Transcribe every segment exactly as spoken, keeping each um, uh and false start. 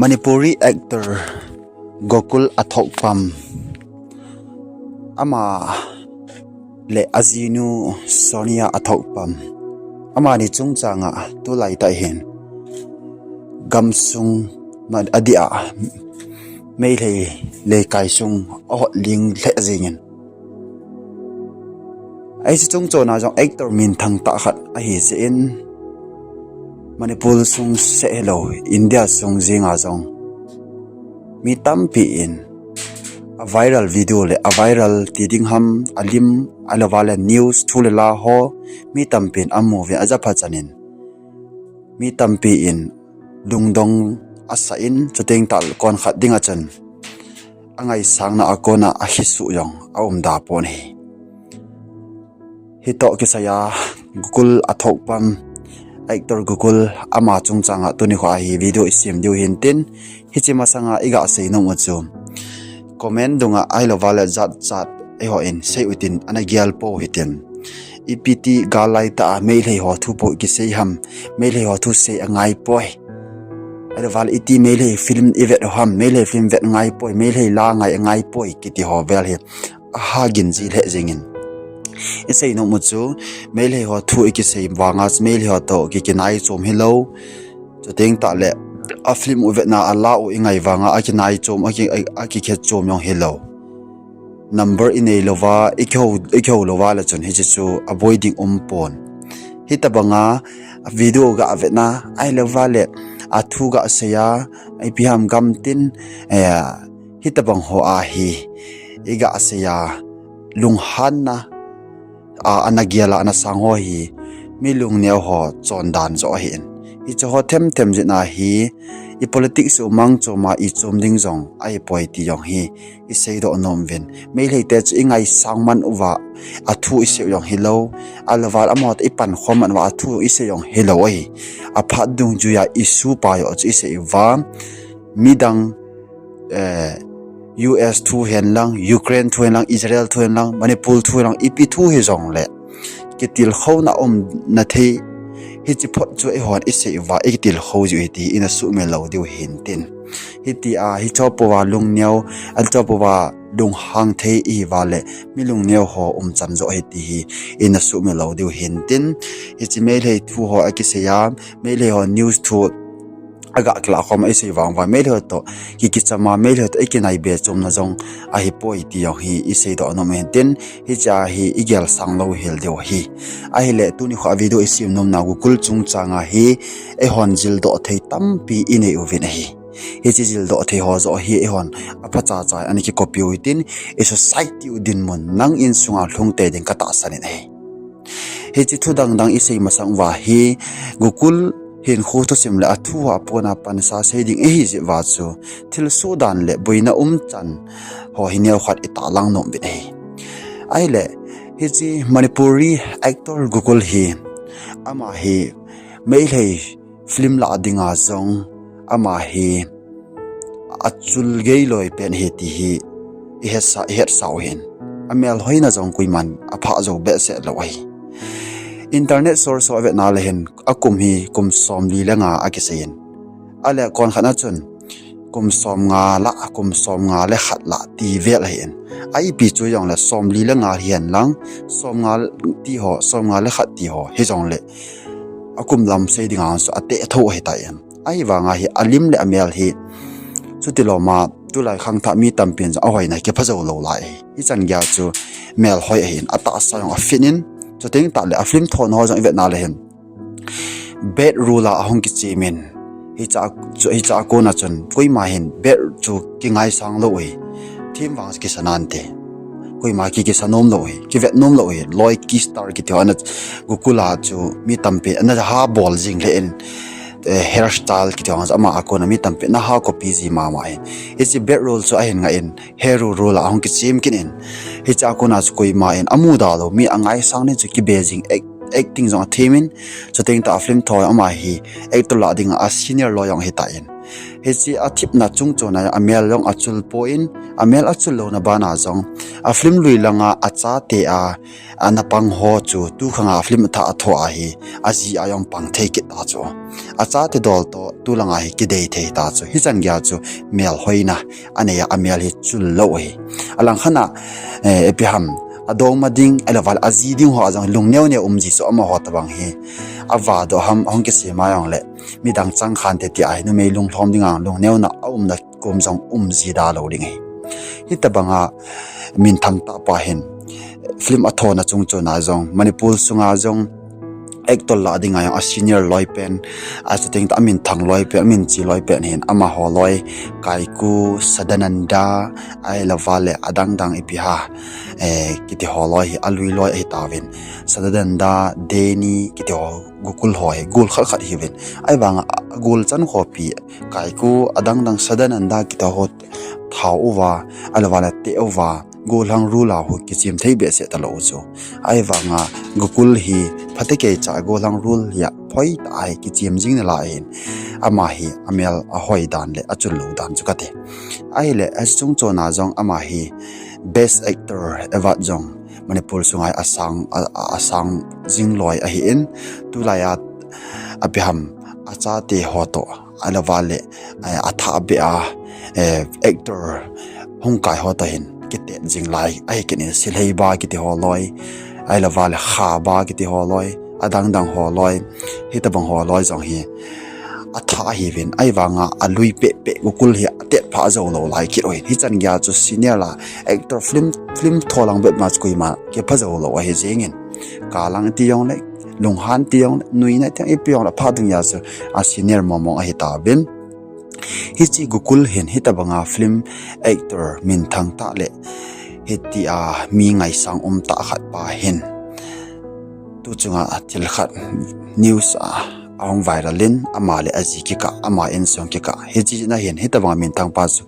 Manipuri actor Gokul Athokpam, ama le ajinu Sonia Athokpam, amani chungchanga tulai tah hin gamsung ma-, adia Meitei leikai sung ahot ling lheh jingin. Ahi, hiche chungchona jong actor minthang tah khat ahi jeh in, Manipur sung seh hilou, India sung jenga jong mi tampi in a viral video le a viral ti ding ham, a lim, ahilouva le news thu le la ho mi tampi in amu uvin, ajapha chan in mi tampi in lungdong asah in, chuteng tah le konkhat dinga chun angaisangna a kona akisuh jong aum da pon ahi. Hitoh kisaiya Gokul Athokpam, actor Gokul, ama chungchanga tuni kho a hi video isem diu hintin, hiche masanga iga seinom u chu comment dunga ahilouva le jat jat eihon sei utin, ana gel pou hitin. Ipi ti gal laitah a Meitei ho thu bou ikisei ham, Meitei ho thu sei angai poi, ahilouva le iti Meitei film ivet u ham, Meitei film vet angai poi, Meitei la ngai angai poi kiti ho vel hi aha gin ji lheh jingin. Iseinom u chu Meitei ho thu ikisei vanga Meitei ho toh ki, kinai chom hilou, chuteng tah le a film u vetna a la u ingai vanga akinai chom, aki, a, akikhet chom jong hilou, number inei louva, ikihou, ikihou louva le chun hiche chu aboi ding um pon. Hitobanga video ga vetna ahilouva le athu ga seiya, ipi ham gamtin, eh, hitobang ho a hi iga seiya, lunghanna a, ana gel a, ana sang ho hi mi lungneo ho chondan joh ahin. Hiche ho themthem jeh a hi i politics u mang chom a ichom ding jong ahipoi ti jong hi iseidoh nom uvin. Meitei te chu ingaisang man uva athu isei u jong hilou, ahilouva le amaho toh ipankhom man uva athu isei u jong hilou ahi. Aphat dungjuiya issue pa joh chu isei uva, midang, eh, U S thu hen lang, Ukraine thu hen lang, Israel thu hen lang, Manipur thu hen lang, ipi thu hijongle kitilkhouna umna thei, hiche phot chu eihon isei uva ikitilkhou jiu ahi ti ina suhmil lou diu hintin. Hitia hiche pouva lungneo, ahiche pouva lunghang thei ihiuva le mi lungneo ho umchan joh ahi ti hi ina suhmil lou diu hintin. Hiche Meitei thu ho akiseiya, Meitei ho news thu aga kilah khom a isei vang uva Meitei ho toh ki, kichama, Meitei ho toh ikinai be chomna jong ahipoi ti jong hi iseidoh nom u hintin, hichea hi igel sang lou hel diu ahi. Ahile tuni kho a video isem nomna Gokul chungchanga hi eihon jildoh thei tampi inei uvin ahi. Hiche jildoh thei ho joh hi eihon aphacha cha ana kikopi u hitin, i society u dinmun nang insunga lhung tei ding katahsan in ahi. Hiche thu dangdang isei masang uva hi Gokul hinkho thusim le athu a pona pansa sei ding ihi jeh uva chu thilsoh dan le boina umchan ho hi neokhat itahlang nom uvin ahi. Ahile hiche Manipuri actor Gokul hi, ama hi Meitei film lah dinga jong ama hi achul gei loi pen ahi ti hi ihetsa, ihetsau hin. Amelhoina jong koiman aphah jou behseh lou ahi. Internet source ho avetna le hin akum hi kum somli le nga akiseiyin. Ahile konkhat na chun kum somnga lah, kum somnga le khat lah ti vel ahin. A ipi chu hijongle somli le nga hihen lang, somnga ti ho, somnga le khat ti ho hijongle akum lam sei dinga chu ateh tho ahitan. Ahivanga hi alim le amel hi chutiloma tulai khangthah mi tampin jong ahoina kipha jou lou lai ahi. Hichan geiya chu melhoi ahin, atahsa jong afit in, chuteng tah le a film thon ho jong ivetna le hin bad role a ahung kichemin, hichea, hichea kona chun koima hin bad chu kingaisang lou ahi. Themvang kisa nante. Koima ki, kisa nom lou ahi, kivet nom lou ahi. Loic Star kiti ho ana, Gokul a chu mi tampi ana ha bol jing lheh in, eh, hairstyle kiti ho ama a kona mi tampi ana ha copy ji mama in. Hiche bad role chu ahin ngah in, hero role a ahung kichem kit in. Hichea kona chu koima in amuda lou, mi angaisang ding chu kibe jing, eh, acting jong athemin, chuteng tah a film tho ama hi actor lah dinga a senior loi jong ahitan. Hiche athipna chungchon a amel jong achul pon, amel achul louna bana jong a film lui langa achate a ana pang ho chu tukhanga film athah a tho ahi, aji a jong pang thei kit ta chu. Achate dol toh tulanga hi kidei thei ta chu. Hichan geiya chu mel hoina anei a, amel hi chul lou ahi. Alangkhat a, eh, ipi ham, adongma ding, ahilouleh aji ding ho a jong lungneo neo um ji chu amaho tobang hi. Ava doh ham, ahung kisem a jongle midang chang khante tia hi numei lunglhom dinga lungneona aumna kom jong um ji da lou ding ahi. Hitobanga minthang tah pa hin film athona chungchon a jong Manipur sunga jong actor lah dinga jong a senior loi pen, a chuteng tah a minthang loi pen, a minchi loi pen hin amaho loi, Kaiku, Sadananda, ahilouleh adang dang ipi ham, eh, kiti ho loi hi alui loi ahitauvin. Sadananda, Deni kiti ho, Gokul ho hi gol khat khat hiuvin. Ahivanga agol chan khopi, Kaiku, adang dang Sadananda kiti ho thao uva, ahilouleh teh uva, gollhang rule a hu kichem thei behseh talou chu. Ahivanga Gokul hi phatecha gollhang rule hi aphoi tah a hi kichem jing nalai hin. Ama hi amel ahoi dan le achul lou dan chu kati. Ahile, achungchon a jong ama hi Best Actor award jong Manipur sunga hi asang, a, a, asang jing loi ahin, tulai a, ipi ham, achate ho toh, ahilouleh, eh, athah beh a, eh, actor hung kai ho toh hin kitet jing lai ahi kit in, Silheiba kiti ho loi, ahilouleh Khaba kiti ho loi, adang dang ho loi, hitobang ho loi jong hi athah ahiuvin, ahivanga alui pehpeh Gokul hi atet pha jou lou lai kit uvin. Hichan geiya chu senior a actor film, film tho lang bep ma chu koima kipha jou lou ahi jengin. Kalang ti jongle, lunghan ti jongle, nuina ti jong ipi jongle phat dungjuia chu a senior mong mong ahitauvin. Hiche Gokul hin hitobanga film actor minthang tah le hitia mi ngaisang um tah khat pa hin tuchunga thil khat news a ahung viral in, ama le aji kikah, ama insung kikah. Hiche na hin hitobanga minthang pa chu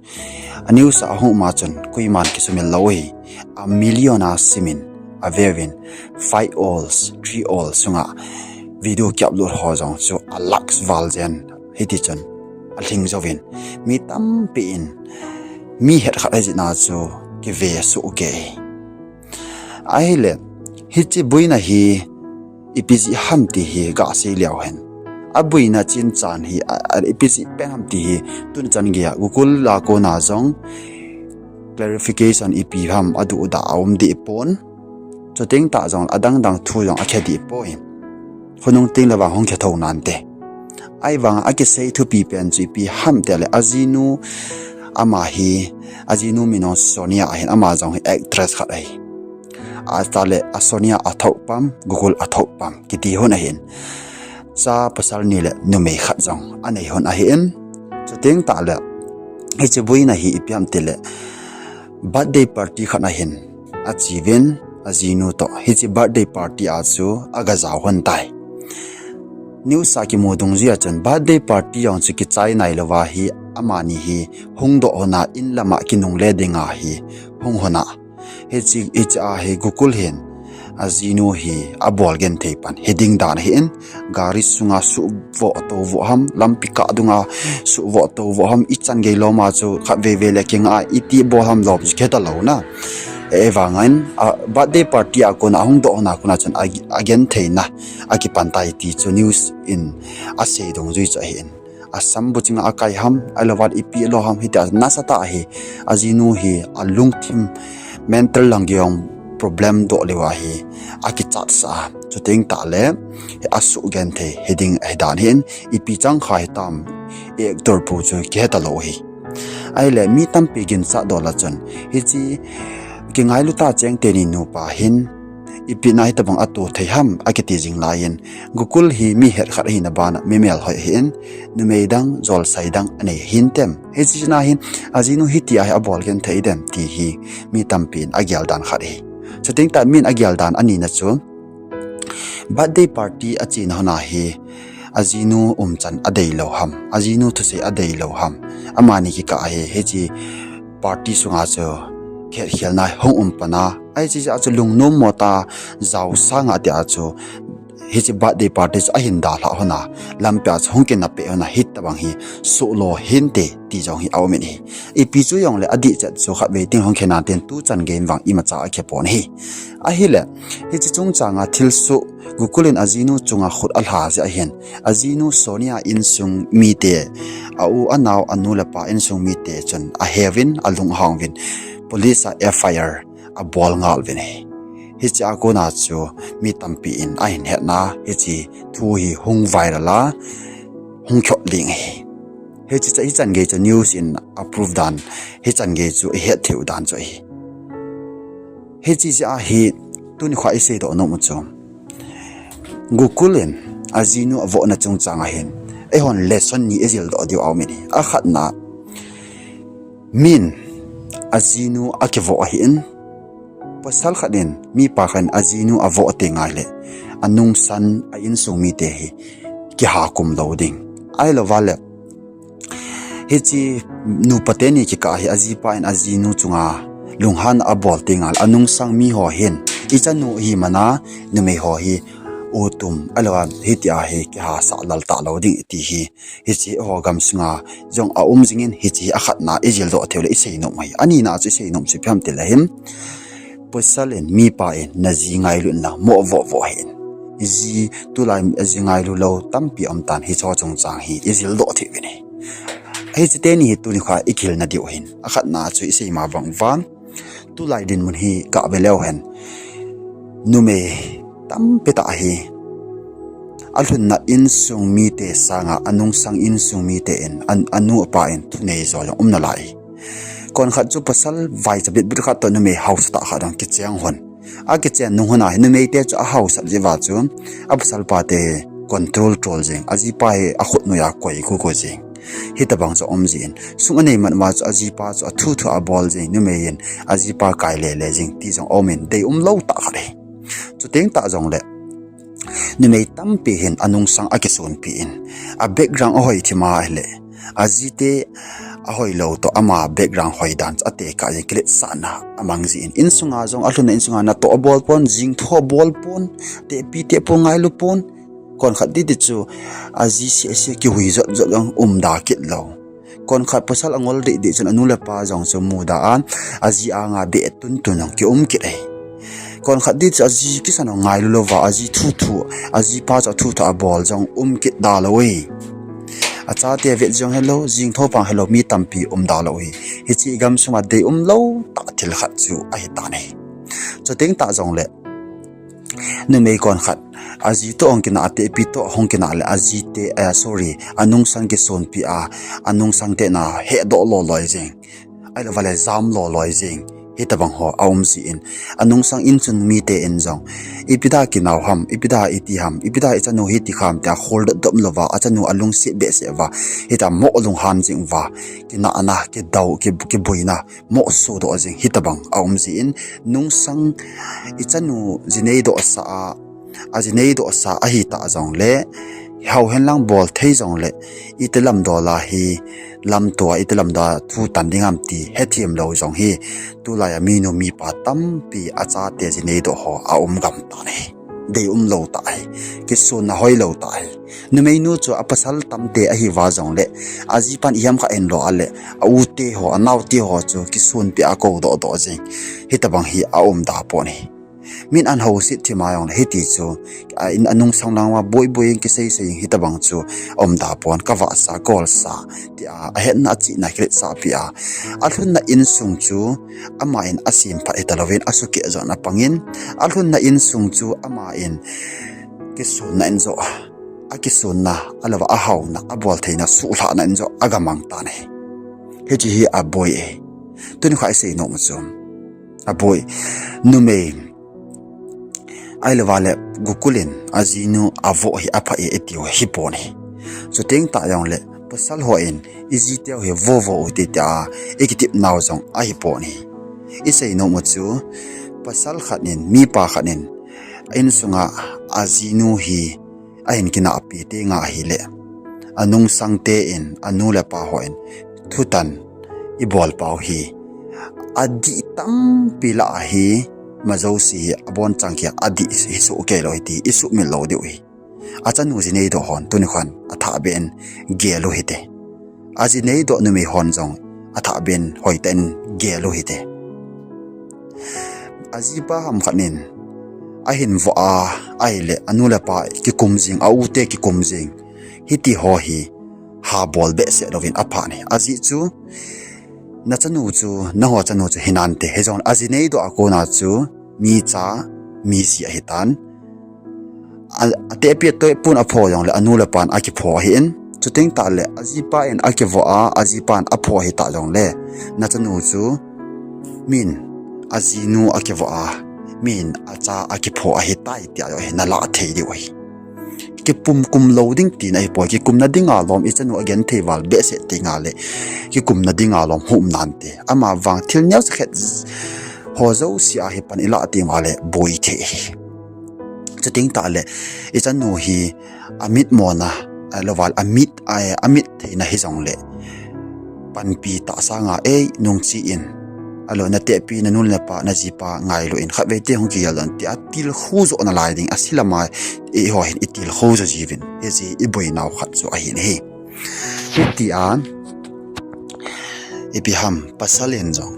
a news a ahung um a chun koiman kisumil lou ahi. A million a simin aveuvin, five alls, three alls sunga video ki upload ho jong chu a lakhs val jen hiti chun alhing jouvin, mi tampi in mi het khat ahijeh a chu kive soh kei. Ahile, hiche boina hi ipi jeh ham ti hi gasei leu hen, aboina chinchan hi a, a, ipi jeh pen ham ti hi tuni chan geiya Gokul a kona jong clarification ipi ham aduhdah aum deh pon. Chuteng tah jong adang dang thu jong akhe deh poi. Khonung teng le vang hung khe thou nante. Ahivanga akisei thupi pen chu ipi ham tile ajinu, ama hi, ajinu min jong Sonia ahin, ama jong hi actress khat ahi. Atale a Sonia athoh pam, Gokul athoh pam kiti hon ahin. Cha pasal ni le numei khat jong anei hon ahin. Chuteng tah le hiche boina hi ipi ham tile birthday party khat ahin, acheuvin ajinu toh hiche birthday party a chu aga jao hon tai. News a kimu dungjuia chun birthday party jong chu kichai nailouva hi amani hi hung doh hon a, in lama kinungle dinga hi hung hon a. Hiche, hiche a hi Gokul hin ajinu hi abol genthei pan hiding dan ahin, gari sunga suhvoh touvoh ham, lampi kah dunga suhvoh touvoh ham, ichan gei loma chu khatvei vei le kinga iti bol ham lom chu khe talou na. Ahivangin a birthday party a kona ahung doh hon a kona chun a, agentheina akipan tai ti chu news in asei dungjui chu ahin. Asam buchinga akai ham, ahilouleh ipi lo ham hitia nasatah hi ajinu hi alungthim mental lang jong problem doh leuva hi akichatsah a. Chuteng tah le asuh genthei hiding ahi dan hin, ipi chang kha hitam, actor pu chu kihe talou ahi. Ahile mi tampi ginchat doh la chun, hiche kingailu tah cheng teni nupa hin ipi na hitobang ato thei ham akiti jing laiyin, Gokul hi mi het khat ahina bana mi melhoi ahin, numei dang, jolsai dang anei hintem. Hiche na hin ajinu hitia hi abol genthei dem ti hi mi tampi in agel dan khat ahi. Chuteng tah min agel dan anina chu birthday party achena hon a hi ajinu umchan adeilou ham, ajinu thusei adeilou ham, amani kikah a hi hiche party sunga chu khetkhelna hung um pan a, hiche a chu lungnom mo tah jao sanga tia chu hiche birthday party chu ahin dalhah hon a, lampia chu hung kinah peh hon a, hitabang hi soh lo hinte ti jong hi aumin ahi. Ipi chu jongle adih chet chu khatvei tin hung khenante tuchan gei in vang imacha akhe pon ahi. Ahile, hiche chungchanga thilsoh Gokul in ajinu chunga khut alha jeh ahin, ajinu Sonia insung mite, a u, anao, anu le apa insung mite chun aheuvin, alung ahang uvin, police a F I R abol ngal uvin ahi. Hichea kona chu mi tampi in ahin hetna, hiche thu hi hung viral a, hung khot ling ahi. Hiche, hichan gei chu news in a proof dan, hichan gei chu ihet theiu dan chu ahi. Hiche jeh a hi tuni kho iseidoh nom u chu, Gokul in ajinu avohna chungchang ahin, eihon lesson ni ijildoh diu aumin ahi. Akhatna, min ajinu akivoh ahin, pasal khat in, mipa khat in ajinu avoh teng ahile, anungsan a insung mite hi kiha kum lou ding. Ahilouva le, hiche nupa teni kikah hi ajipa in ajinu chunga lunghan abol teng ahile, anungsang miho hin, ichanu hi mana, numei ho hi utum, ahilouva hitia hi kihasah lal talou ding ti hi, hiche ho gamsunga jong aum jingin, hiche hi akhatna ijildoh theiu le iseinom u ahi. Anina chu iseinom chu ipi ham tile hin, pasal in, mipa in, naji ngailu inlang, mo vohvoh hih in. Iji, tulai aji ngailu lou tampi aumtan, hicheho chungchang hi ijildoh theiuvin ahi. Hiche teni hi tuni kho ikihilna diu ahin, akhatna chu isei ma bang uva, tulai dinmun hi gave leu hen, numei tampi tah hi alhunna insung mite sanga anungsang insung mite in, an, anu apa in thunei jo jong um nalai. Konkhat chu pasal vaicha bitbit khat toh numei haosatah khat jong kicheng hon, akichen nung hon a hi numeite chu ahaosat jeh uva chu, apasal pate control tol jeng, ajipa hi akhut noiya koi gugu jeng, hitabang chu aum jin, sum anei man uva chu ajipa chu athuthu abol jeng, numei in ajipa kai lele jeng ti jong aumin, deium lou tah khat ahi. Chuteng tah jongle, numei tampi hin anungsang akisonpi in, a background ahoi thim ahile, ajite ahoilou toh ama background hoi dan chu atekah jeh in kiletsahna amang jin, insunga jong alhunna insunga natoh abol pon, jingtho abol pon, tehpi tehpu ngailu pon. Konkhat titi chu aji sehseh kihui jotjot jong umda kit lou. Konkhat pasal angol dehdeh chun anu le apa jong chu muda a, aji anga beh tuntun jong kium kit ahi. Konkhat titi chu aji kisan jong ngailu louva, aji thuthu, ajipa chu athuthu abol jong um kit da lou ahi. Achate vet jong helou, jingtho pang helou, mi tampi umda lou ahi. Hiche gamsunga deium lou tah thil khat chu ahitan ahi. Chuteng tah jongle, numei konkhat, aji toh hung kinah, atehpi toh hung kinah le, ajite, eh, sorry, anungsang kisonpi a, anungsang tena hedoh loloi jeng, ahilouva le jam loloi jeng, hitabang ho aum jin, anungsang insung mite in jong, ipi da kinao ham, ipi da iti ham, ipi da ichanu hiti kham tia kholdot dom louva, achanu alungset behseh uva, hita mo lunghan jing uva, kinahna, kidou, ki, kibuina, mo sodoh jing, hitabang aum jin, nungsang ichanu jinei dohsa a, ajinei dohsa ahitah jongle, hao henlang bol thei jongle, iti lamdola hi, lamtoa iti lamdola thutan ding ham ti hethem lou jong hi, tulai a minu mipa tampi achate jinei doh ho aum gamtan ahi. Deium lou tah ahi. Kisonna hoilou tah ahi. Numeinu chu apasal tamte ahiuva jongle, ajipan ihamkha inlo ale, aute ho, anaote ho chu kisonpi a akou dohdoh jing, hitabang hi aumda pon ahi. Min ahouset thima jongle hiti chu, a, in anungsang langa boiboi in kiseisei in hitabang chu aumda pon, kavahsa, kaolsa, tia, ahetna, achihna, kiletsahpi a, alhunna insung chu, ama in asemphat hitalouvin, asukeh jona pangin, alhunna insung chu ama in kisonna in joh, akisonna, alouva ahaona, abol theina, suhlhahna in joh agamang tan ahi. Hiche hi aboi ahi. Tuni kho isei nom u chu, aboi, numei, ahilouva le Gokul in ajinu avoh hi aphai itiu hipon ahi. Chuteng tah jongle, pasal hon ijiteu hi vovo u ti tia ikitepnau jong ahipon ahi. Isei nom u chu, pasal khat in, mipa khat in, insunga ajinu hi ahin kinahpi tenga ahile, anungsangte in, anu le apa hon thutan ibol pau hi, adih tampi lah ahi, ima jouse hi abonchauva adih hi soh kei lou hite, isuhmil lou diu ahi. Achanu jinei doh hon tuni khan athah beh in gel u hite. Ajinei doh numei hon jong athah beh in hoitah in gel u hite. Ajipa ham khat in ahin voh a, ahile anu le apa kikum jing, a u te kikum jing. Hiti ho hi habol behseh louvin apha ahi. Ajeh chu nachanu chu, nangho chanu chu hinante. Hijongle ajinei doh a kona chu micha, miji ahitan. A, atehpi atehpun apho jongle anu le apan akipho ahin. Chuteng tahle ajipa in akivoh a, ajipan apho ahitah jongle, nachanu chu min ajinu akivoh a, min acha akipho ahitai tia jong hi nalah thei diu ahi. Kipumkum lou ding tina ahipoi, kikumna dinga lom, ichanu agenthei val behseh tengle kikumna dinga lom hung um nante. Amavang thil neocha khat ho jouse a hi pan ilah tengle boi thei ahi. Chuteng tahle ichanu hi amit mona, ahilouva amit, amit theina hijongle panpi tah sanga, ei, nungche in, ahilou natehpi, nanu napa, najipa ngailu in, khatvei teng hung kigeldoh in tia tilkhou joh nalai ding, ase lama eiho hin itilkhou joh jiuvin, hiche iboinau khat chu ahin ahi. Hitia ipi ham, pasal in jong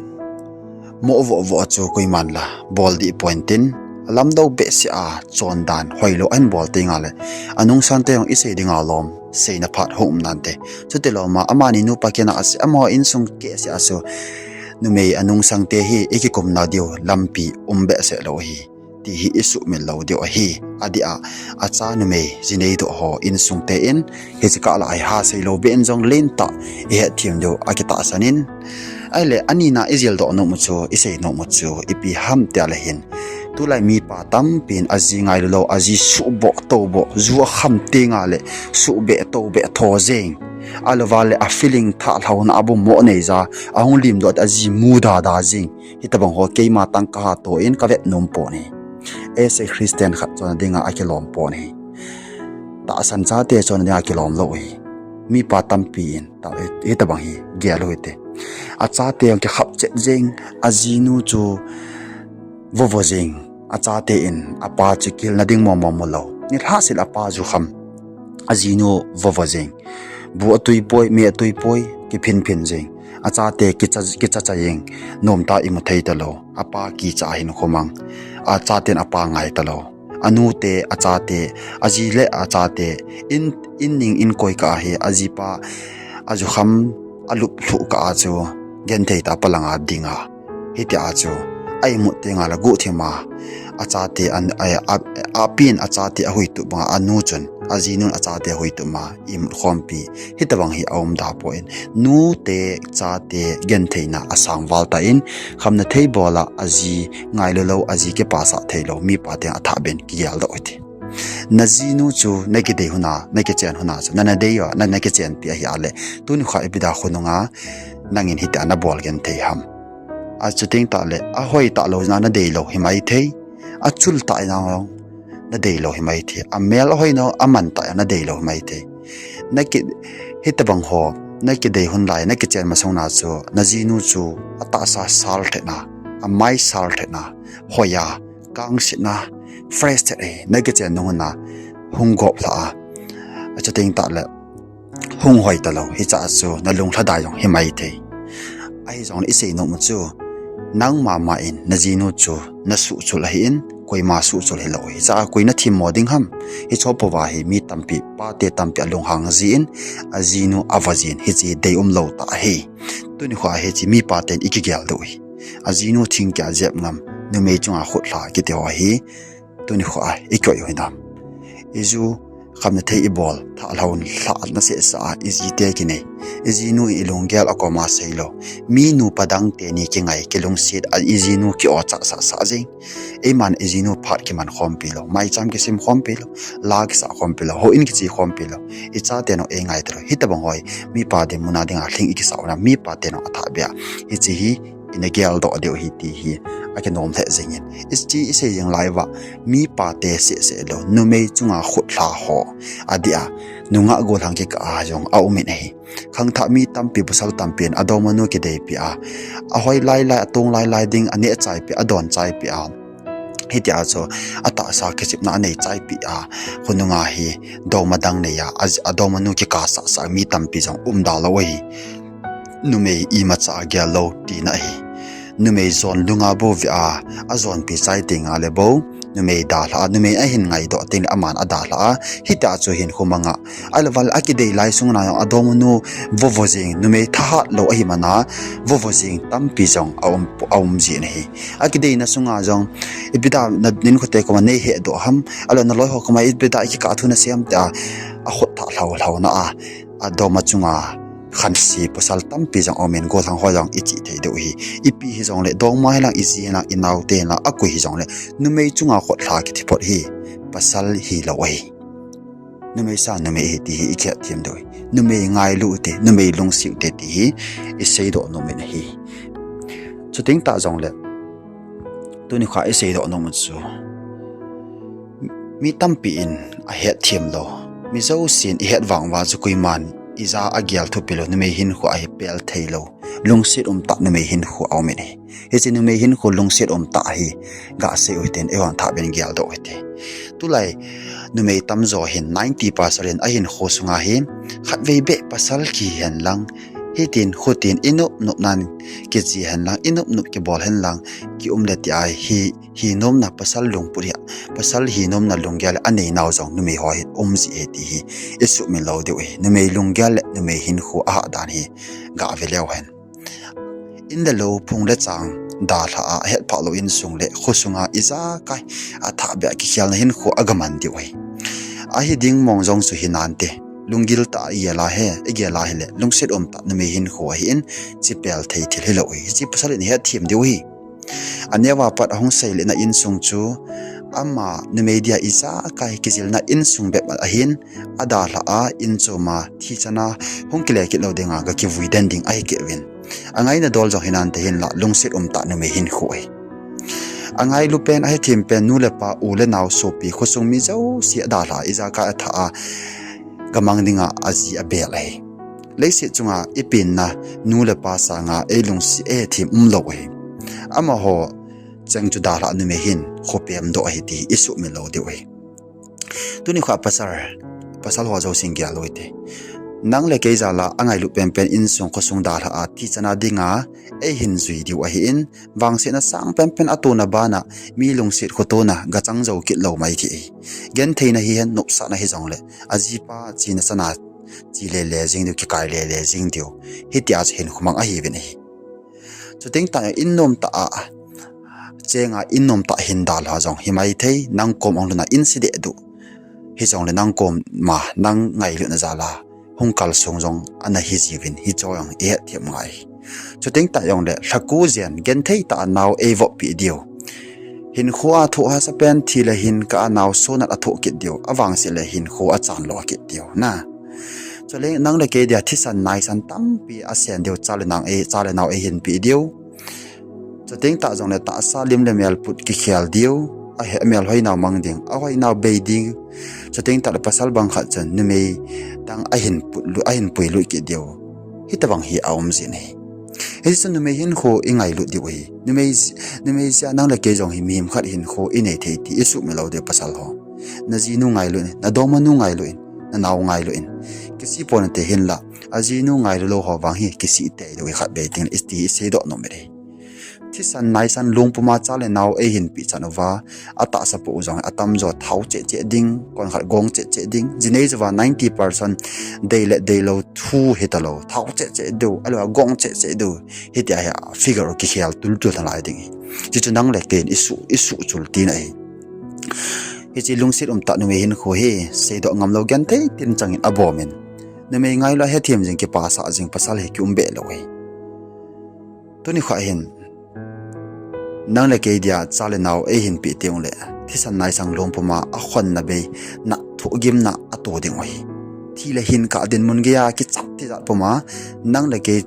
moh vohvoh chu koiman la bol dih poi intin, alamdou behseh a chondan hoilou ahin bol tengle, anungsangte jong isei dinga lom seina phat hung um nante. Chuti louma amani nupa kina ase, amaho insung kehseh a chu numei anungsangte hi ikikumna diu lampi um behseh lou ahi, ti hi isuhmil lou diu ahi. Adeh a, acha numei jinei doh ho insungte in hiche kah lah a hi hasei lou beh in jong lentah ihetthem diu akitahsan in. Ahile anina ijildoh nom u chu, isei nom u chu ipi ham tile hin, tulai mipa tampin aji ngailu lou, aji suhboh touboh, ju akham tengle suhbeh toubeh tho jeng, ahilouva le a feeling thahlhauna a bom mo neija, ahung limdoh te aji mudada jeng. Hitobang ho keima tang kaha toh in kavet nom pon ahi. Ei, Christian khat chonna dinga akilom pon ahi. Tahsan chate chonna dinga kilom lou ahi. Mipa tampi in hitobang hi gel u hite. Achate jong kikhap chet jeng, ajinu chu vovo jeng. Achate in apa chu kihilna ding mongmong mulou, nilhah sel apa jukham, ajinu vovo jeng. Bu atui poi, mei atui poi, kiphinphin jeng. Achate kicha, kichacha jeng, nomtah a imu thei talou. Apa kicha ahin khomang. Achaten apa ngai talou. Anute, achate, aji le achate, in, in ning in koi kah a hi, ajipa ajukham alup lhuh kah a chu genthei tah a palanga dinga, hitia chu a imut tengle la guhthima, achate an, a, a, apin achate ahuitup banga anu chun ajinun achate ahuitup ma imut khompi, hitobang hi aumda poi. Nute, chate gentheina asang val tan, khamna thei bola aji ngailu lou, aji kipasah theilou mipa teng athah beh in kigeldoh u hite. Najinu chu nakidei lhona, nakichen lhona chu nana dei uva, na, nakichenpi ahi a le, tuni kha ipi dia khonunga nangin hitia nabol genthei ham? Achuteng tahle ahoi talou jeh a nadeilou himaithei, achul tah jeh a nadeilou himaithei, amel ahoi nau aman tah jeh a nadeilou himaithei. Naki, hitobang ho nakidei lhon lai, nakichen masang na chu najinu chu atahsa sal thetna, amai sal thetna, hoiya, kangsetna, fresh thet ahi, nakichen nung lhona hung gop lhah a, achuteng tahle hung hoi talou, hichea chu nalung lhadai jong himaithei. Ahijongle isei nom u chu, nangma ma in najinu chu nasuhchul ahin, koima suhchul hilou, hichea koi nathemmo ding ham? Hiche pouva hi mi tampi, pate tampi alunghang jin, ajinu avo jin, hiche deium lou tah ahi. Tuni kho a hiche mipa ten ikigeldoh u hi. Ajinu thingkeh a jep ngam, numei chunga khutlha kiti ho hi tuni kho a ikoi u hinam? Iju khamna thei ibol, thahlhah lhah nasehsah a, ijite kinei, ijinu in ilunggel a koma seilou. Mi nupa dang teni kingai, kilungset a, ijinu ki-o chahsahsah jeng. Eiman ijinu phat kiman khompi lou, maicham kisim khompi lou, la kisah khompi lou, houin kiche khompi lou, ichaten eingai talou. Hitobang ho hi mipa dinmun a dinga lhing ikisah u nam, mipa ten athah beh a hiche hi ina geldoh diu ahi ti hi akinom lheh jengin. Hiche isei jeng lai uva, mipate sehseh lou, numei chunga khutlha ho, adeh a, nungah gollhang kikah a jong aumin ahi. Khangthah mi tampi, pasal tampin adongmanu kideipeh a, ahoi lailai, atong lailai ding aneh chaipeh, adon chaipeh a, Hitia chu atahsa kichepna anei chaipi a, khonunga hi dongma dang nei a, a, adongmanu kikah sah sah mi tampi jong umda lou ahi. Numei imacha agel lou tina ahi. Numei jon lunga bou vea, ajonpi chai tenga le bou, numei dalha a, numei ahin ngaidoh tengle aman adalha a, hitia chu hinkho manga. Ahilou vale akidei lai sunga jong adongmanu vovo jing, numei thahat lou ahi mana, vovo jing tampi jong aum, aum jin ahi. Akideina sunga jong, ipi dia na, ninkhote koma neihedoh ham, ahilou naloi ho koma ipi dia ikikah thu nasei ham tia, akhut thah lhau lhau na a, adongma chunga khanse pasal tampi jong aumin, gollhang ho jong ichih thei diu ahi. Ipi hijongle, dongma hilang, iji hilang, inaote hilang, akoi hijongle, numei chunga khotlha kithi phot hi pasal hilou ahi. Numei sa numei ahi ti hi ikihetthem diu ahi. Numei ngailu ute, numei lungset ute ti hi iseidoh nomin ahi. Chuteng tah jongle, tunikho iseidoh nom chu, mi tampi in ahetthem lou, mi jousen ihet vang uva chu koiman ija agel thupi lou, numei hinkho ahi pel theilou, lungset umtah numei hinkho aumin ahi. Hiche numei hinkho lungset umtah hi gasei u hite, eihon thahbeh in geldoh u hite. Tulai numei tamjo hin ninety percent in ahinkho sunga hi khatvei beh pasal kihi henlang, hitin khutin inop nop nan kiji henlang, inop nop kibol henlang, kium le tia hi, hinomna pasal lungput hi, pasal hinomna lunggel aneinau jong numei ho hi um ji ahi ti hi isuhmil lou diu ahi. Numei lunggel le numei hinkho ahat dan hi gave leu hen. In le lou, phung le chang dalha a, ahetphah lou insung le khosunga ijakai athahbeh a kikhelna hinkho agaman diu ahi. Ahi ding mong jong chu hinante. Lunggil tah a igel a hi, igel a hile, lungset umtah numei hinkho ahin, hiche pel thei thil hilou ahi. Hiche pasal in ihetthem diu ahi. Aneo a pat ahung seiletna insung chu, ama numei dia ijakai kijilna insung bep ahin, adalha a, inchom a, thi chana hung kile kit lou dinga gakivui den ding ahi kit uvin. Angaina dol jong hinante hinla, lungset umtah numei hinkho ahi. Angailu pen, ahethem pen, nu le pa, u le nao, sopi, khosung mi jouse adalha a, ijakai athah a, gamang dinga aji abel ahi. Leiset chunga ipenna nu le pa sanga eilungset, eihethem umlou ahi. Amaho cheng chu dalhah numei hin khopemdoh ahi ti isuhmil lou diu ahi. Tunikho a pasal, pasal ho jousen gel u hite. Nang le kei jal a angailut penpen insung khosung dalha a, thi chana dinga eihin jui diu ahin, vangsetna sang penpen atona bana mi lungset khotona gachang jou kit lou mai thei ahi. Gentheina hihen, nopsahna hijongle, ajipa chena chana che lele jing diu, kikai lele jing diu, hitia chu hinkho mang ahiuvin ahi. Chuteng tah in nomtah a chenga, in nomtah hin dalha jong himaithei, nang kom ahung lhun a in sedeh diu hijongle nang koma nang ngailutna jal a hung kalsong jong ana hijiuvin, hiche jong ihetthem ngai. Chuteng tah jongle lhaku jen genthei tah a nao eivoppeh diu, hinkho a thoh hahsa pen thi le hin kah a nao sonat athoh kit diu, avangset le hinkho achan lo kit diu na. Chule nang le kei dia thisan naisan tampi asen diu, cha le nang ei, cha le nao eihinpeh diu. Chuteng tah jongle tahsa lim le mel put kikhel diu, ahe, amelhoi nau mang ding, ahoi nau bei ding. Chuteng tahle pasal bang khat chun numei dang ahin putlut, ahin puilut kit diu. Hitobang hi aum jin ahi. Hichun numei hinkho ingailut diu ahi. Numei, numei jeh a nang le kei jong hi mihem khat hinkho inei thei ti isuhmil lou diu pasal ho. Najinu ngailut in, nadongmanu ngailut in, nanao ngailut in. Kisih ponate hinla, ajinu ngailut lou ho vang hi kisih tei diu ahi, khatvei tengle iti iseidoh nom e. Thisan naisan lungpuma cha le nao eihinpeh chan uva, atahsa pou jong atamjo thao cheh cheh ding, konkhat gong cheh cheh ding, jinei jouva ninety percent dei le deilou thu hitalou, thao cheh cheh diu, ahilou a gong cheh cheh diu, hitia hi figure u kikhel tultul nalai ding ahi. Hichu nang le kei in isuh, isuhchul tina ahi. Hiche lungset umtah numei hinkho hi seidoh ngamlou genthei tin changin abomin, numei ngailut a hethem jing, kipasah jing pasal hi kiumbeh lou ahi. Tunikho hin nang le kei dia cha le nao eihinpeh tengle thisan naisan lungpuma akhonna bei, natna thohgimna ato ding u ahi. Thi le hin kah dinmun geiya kichat tijat puma nang le kei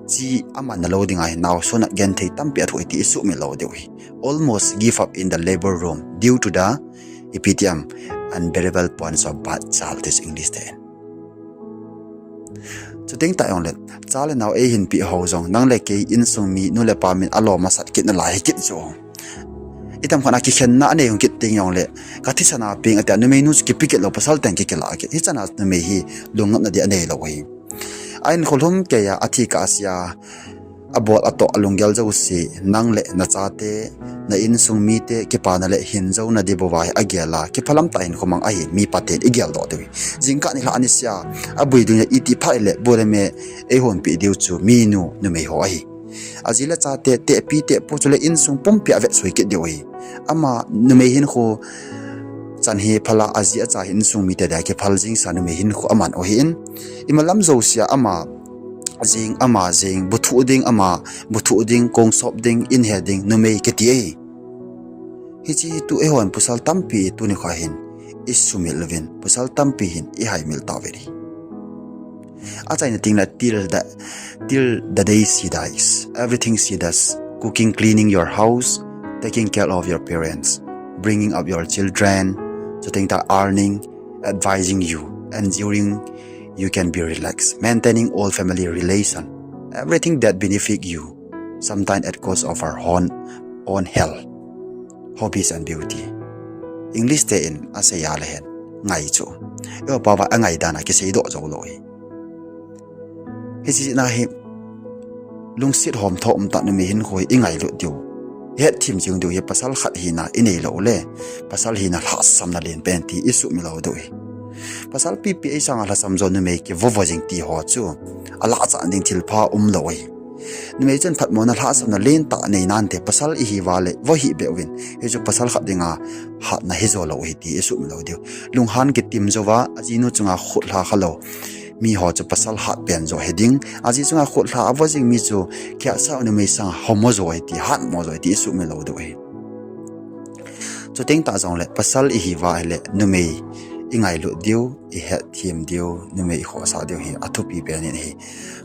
che amanna lou dinga hi naosonat genthei tampi athoh e ti isuhmil lou diu ahi. Almost give up in the labor room due to the, ipi ti ham, unbearable pains of birth child, ti chu English te in. Chuteng tah jongle cha le nao eihinpeh ho jong nang le kei insung mi, nu le pa min alom asat kit nalai hikit chu. Itam khat a kikhenna anei hung kit teng jongle, ka thisan a peng atia, numei nu chu kipe kit lou, pasal teng kikilah kit. Hichan a numei hi lungnatna di anei lou hi. A in kholhum kei a, athi kah a sia, abol atoh, alunggel jouse, nang le nachate, na insung mite kipana le hinjouna dibou a hi agel a, kiphalam tah hinkho mang ahi, mi paten igeldoh diu hi. Jingkah nilhah niseh a, abui ding le iti phat le bu le me eihonpeh diu chu minu, numei ho ahi. Aji le chate, tehpi tehpu chule insung pumpi a avetsui kit diu ahi. Ama numei hinkho chan hi phala, aji acha hi insung mite dia kiphal jingsa numei hinkho aman u ahin. Imalam jousea ama jeng, ama jeng, buthuh ding, ama buthuh ding, kongsop ding, in he ding, numei kiti ahi. Hiche hi tu eihon pasal tampi tuni kho hin isumil uvin, pasal tampi hin ihaimil tauvin ahi. Achaina tengle till the, till the day she dies, everything she does, cooking, cleaning your house, taking care of your parents, bringing up your children, chuteng tah earning, advising you, ensuring you can be relaxed, maintaining all family relation, everything that benefit you, sometimes at cost of our own, own health, hobbies and beauty. English te in asei a le hen, ngai chu. Eiho pao va angai dan a kiseidoh jou lou hi. Hiche jeh a hi, lungset homtho umtah numei hinkho hi ingailut diu, ihetthem jing diu hi pasal khat hina inei lou le, pasal hina lhahsamna lenpen ti isumil lou diu hi. Pasal pipi eisanga lhasam jo numei kivovo jing ti ho chu, alahchan ding thilpha umlou ahi. Numei chun phatmona lhahsamna lentah nei nante, pasal ihiuva le vo hih beh uvin, hichu pasal khat dinga hatna hijo lou ahi ti isumil lou diu. Lunghan kitim jouva, ajinu chunga khutlha khalou miho chu pasal hatpen jo hiding, aji chunga khutlha avo jing mi chu kiahsa numei sanga homo jo ahi ti, hatmo jo ahi ti isumil lou diu ahi. Chuteng tah jongle pasal ihiuva ahile numei ingailut diu, ihetthem diu, numei ikhohsah diu hi athupi pen in ahi.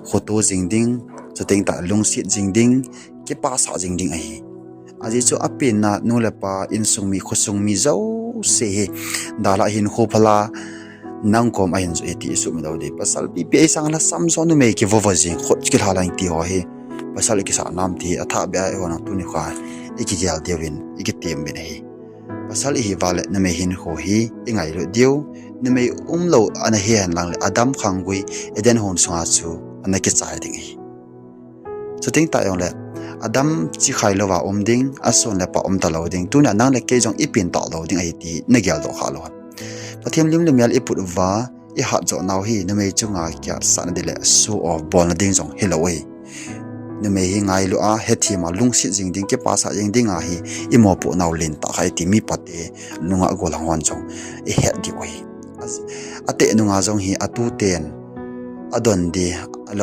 Khoto jing ding, chuteng tah lungset jing ding, kipasah jing ding ahi. Ajeh chu apenna nu le pa, insung mi, khosung mi jouse hi dalha hinkho phala nang kom ahin joh ahi ti isumil lou ding. Pasal pipi eisanga lhasam jo numei kivovo jing, khut kilha lang ti ho hi pasal ikisah nam ti hi athahbeh a eihon tuni kho ikigel diuvin, ikitem uvin ahi. Pasal ihiuva le numei hinkho hi ingailut diu, numei umlou ana hihen lang le Adam khanggui Eden hon sunga chu ana kichai ding ahi. Chuteng tah jongle Adam chikhai louva um ding, ason le pah um talou ding, tunia nang le kei jong ipen talou ding ahi ti nageldoh khah lou ham? Pathen lim le mel iput uva ihat joh nau hi numei chunga kiatsahna ding le show off bolna ding jong hilou ahi. Numei hi ngailu a, hethem a, lungset jing ding, kipasah jing dinga hi imopoh nau lentah khat ahi ti mi pate nunga golhang hon jong ihet diu ahi. Ateh nunga jong hi atuten adon ding,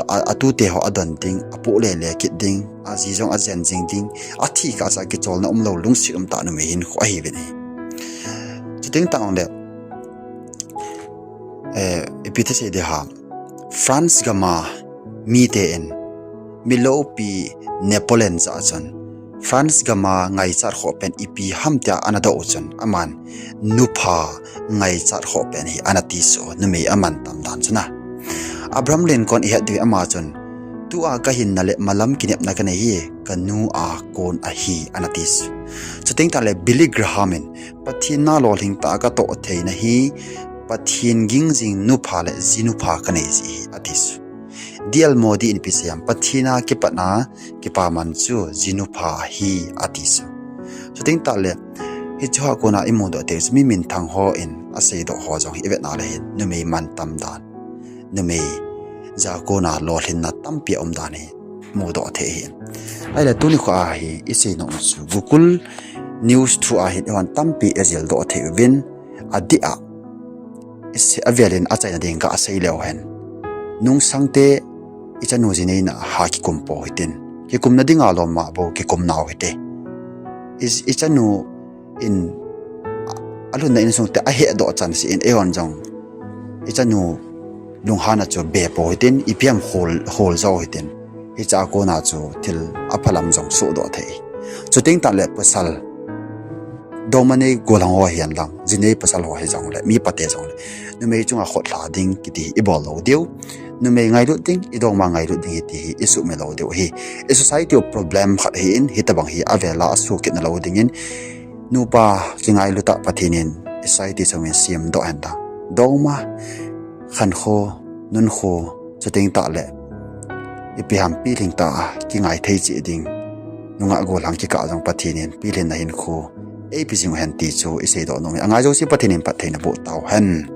atute ho adon ding, apoh lele kit ding, aji jong ajen jing ding, athi kah cha kicholna umlou lungset umtah numei hinkho ahiuvin ahi. Chuteng tah jongle ipi ti sei ding ham, France gama mite in miloupi Napoleon jah a chun France gama ngaichat khohpen ipi ham tia ana doh u chun aman nupha ngaichat khohpen hi ana tisuh, numei amantam dan chun a. Abraham Lincoln ihet diu ama chun, tua kahinna le malam kinepna kanei hi kanu a kon ahi ana tisuh. Chuteng tah le Billy Graham in Pathen na lolhing tah a katoh theina hi Pathen ging jing nupha le jinupha kanei jeh ahi atisuh. D L Moody in ipi asei ham, Pathen a kipatna kipaman chu jinupha ahi atisuh. Chuteng tah le hiche a kona imudoh thei chu mi minthang hon aseidoh ho jong hi ivet na le hin numei mantam dan, numei jah a kona lolhinna tampi aum dan hi mudoh thei ahi. Ahile tuni kho a hi isei nom chu Google News through a hin eihon tampi ijildoh thei uvin, adeh a avelin achaina ding gasei leu hen, nungsangte ichanu jineina a kikum pou hitin, kikumna dinga lom a bou kikum nau hite. Ichanu in alhunna insungte ahetdoh chanseh in eihon jong ichanu lunghanna chu be pou hitin, ipi ham hol, hol jou hitin, hiche a kona chu thil aphalam jong sohdoh thei. Chuteng tah le pasal, dongma nei golhang ho hihen lang, jinei pasal ho hijongle, mi pate jongle, numei chunga khotlha ding kiti hi ibol lou diu. Numei ngailut ding, idongma ngailut ding hi ti hi isumil lou diu ahi. I society u problem khat ahin, hitobang hi avel a asoh kit nalou dingin, nupa kingailu tah Pathen in i society chungin semdoh hen lang, dongma, khankho, nunkho, chuteng tahle ipi ham pilhing tah a kingai thei cheh ding nungah gollhang kikah jong Pathen in pilhinna hinkho eipe jing uhen ti chu i seidoh nom e. Angai jouse Pathen in phattheina boh tauhen.